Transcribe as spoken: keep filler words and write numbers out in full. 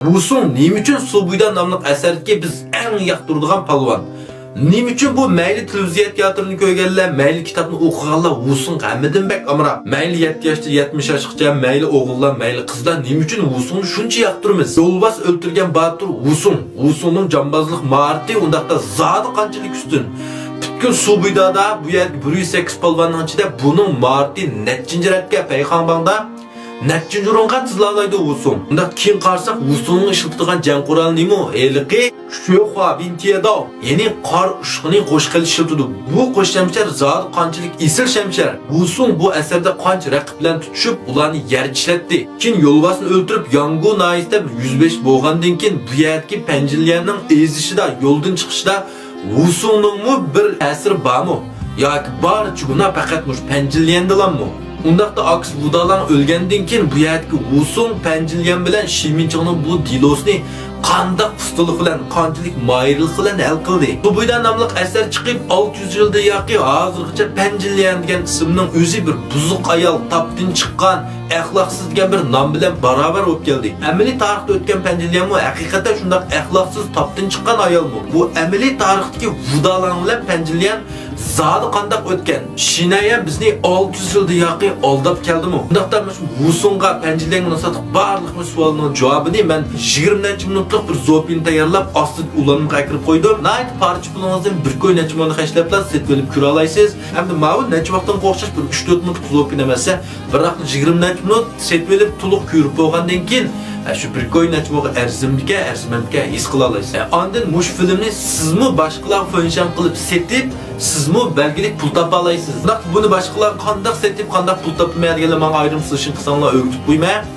ۋۇسۇڭ نېمە ئۈچۈن سۇ بويىدا ناملىق ئەسەردىكى بىز ئەڭ ياقتۇرىدىغان پالۋان؟ نېمە ئۈچۈن بۇ مەيلى تېلېۋىزىيە تىياتىرىنى كۆرگەنلەر، مەيلى كىتابنى ئوقۇغانلار ۋۇسۇڭغا ھەممىدىن بەك ئامراق؟ مەيلى يەتتە ياشتىن يەتمىش ياشقىچە، مەيلى ئوغۇللار، مەيلى قىزلار نېمە ئۈچۈن ۋۇسۇڭنى شۇنچە ياقتۇرىمىز؟ يولۋاس ئۆلتۈرگەن باتۇر ۋۇسۇڭ، ۋۇسۇڭنىڭ جامبازلىق ماھارىتى ئۇنداقتا زادى قانچىلىك ئۈستۈن؟ پۈتكۈل سۇ بويىدا بۇ يەردىكى بىر يۈز سەككىز پالۋاننىڭ ئىچىدە بۇنىڭ ماھارىتى نەچچىنچى رەتكە پەيخاڭباڭدا نەچچىنچى ئورۇنغا تىزلالايدۇ ۋۇسۇڭ. ئۇنداق كېيىن قارىساق، ۋۇسۇڭنىڭ ئىشلىتىدىغان جەڭ قورالى نېمە؟ ھېلىقى شۆخۇا بىن تيېداۋ، يەنى قار ئۇشقۇنى قوش قىلىش ئىشلىتىدۇ. بۇ قوش شەمشەر زادى قانچىلىك ئېسىل شەمشەر. ۋۇسۇڭ بۇ ئەسەردە قانچە رەقىب بىلەن تۇتۇشۇپ، ئۇلارنى يەر چىشلەتتى. كېيىن يولۋاسنى ئۆلتۈرۈپ، ياڭگۇ ناھىيەسىدە بىر يۈزبەش بولغاندىن كېيىن، بۇ يەردىكى پەنجىليەننىڭ ئېزىشىدا، يولدىن چىقىشىدا ۋۇسۇڭنىڭمۇ بىر تەسىرى بارمۇ؟ ياكى بارچە گۇناھ پەقەت مۇشۇ پەنجىليەندىلاممۇ؟ ئۇنداقتا ئاكىسى ۋۇدالاڭ ئۆلگەندىن كېيىن بۇ يەردىكى ۋۇسۇڭ پەنجىليەن بىلەن شىمىنچىڭنىڭ بۇ دېلوسىنى قانداق ئۇستىلىق بىلەن، قانچىلىك ماھىرلىق بىلەن ھەل قىلدى؟ سۇبۇيدا ناملىق ئەسەر چىقىپ ئالتە يۈز يىلدىن ياقى ھازىرغىچە پەنجىليەن دېگەن ئىسىمنىڭ ئۆزى بىر بۇزۇق ئايال، تاپتىن چىققان، ئەخلاقسىز دېگەن بىر نام بىلەن باراۋەر بولۇپ كەلدى. ئەمەلىي تارىختا ئۆتكەن پەنجىليەنمۇ ھەقىقەتەن شۇنداق ئەخلاقسىز، تاپتىن چىققان ئايالمۇ؟ بۇ ئەمەلىي تارىختىكى ۋۇدالاڭ بىلەن پەنجىليەن زادى قانداق ئۆتكەن؟ شىنەيەن بىزنى ئالتە يۈز يىلدىن ياقى ئالداپ كەلدىمۇ؟ ئۇنداقتا مۇشۇ ۋۇسۇڭغا، پەنجىليەنگە مۇناسىۋەتلىك بارلىق مۇشۇ سوئالنىڭ جاۋابىنى مەن يىگىرمە نەچچە مىنۇتلۇق بىر زوپىنى تەييارلاپ، ئاستىدىكى ئۇلانمىغا ئەكىرىپ قويدۇم. ناھايىتى پارچە پۇلىڭىزدىن بىر كوي نەچچە موننى خەجلەپلا سېتىۋېلىپ كۆرەلايسىز. ئەمدى ماۋۇ نەچچە ۋاقىتتىن ئوخشاش بىر ئۈچ تۆت مىنۇتلۇق زوپىن ئەمەسسە، بىراق يىگىرمە نەچچە مىنۇت سېتىۋېلىپ، تولۇق كۆرۈپ بولغاندىن كېيىن، ئە، شۇ بىر كوي نەچچە مونغا ئەرزىمدىكەن، ئەرزىمەمدىكەن ھېس قىلالايسىز. ئە، ئاندىن مۇشۇ فىلىمنى سىزمۇ باشقىلارغا فېنشەن قىلىپ سېتىپ، سىزمۇ بەلگىلىك پۇل تاپالايسىز. بىراق بۇنى باشقىلار قانداق سېتىپ، قانداق پۇل تاپىمەن دېگەنلەر ماڭا ئايرىم سېلىشىڭ قىلساڭلار ئۆگىتىپ قويىمەن.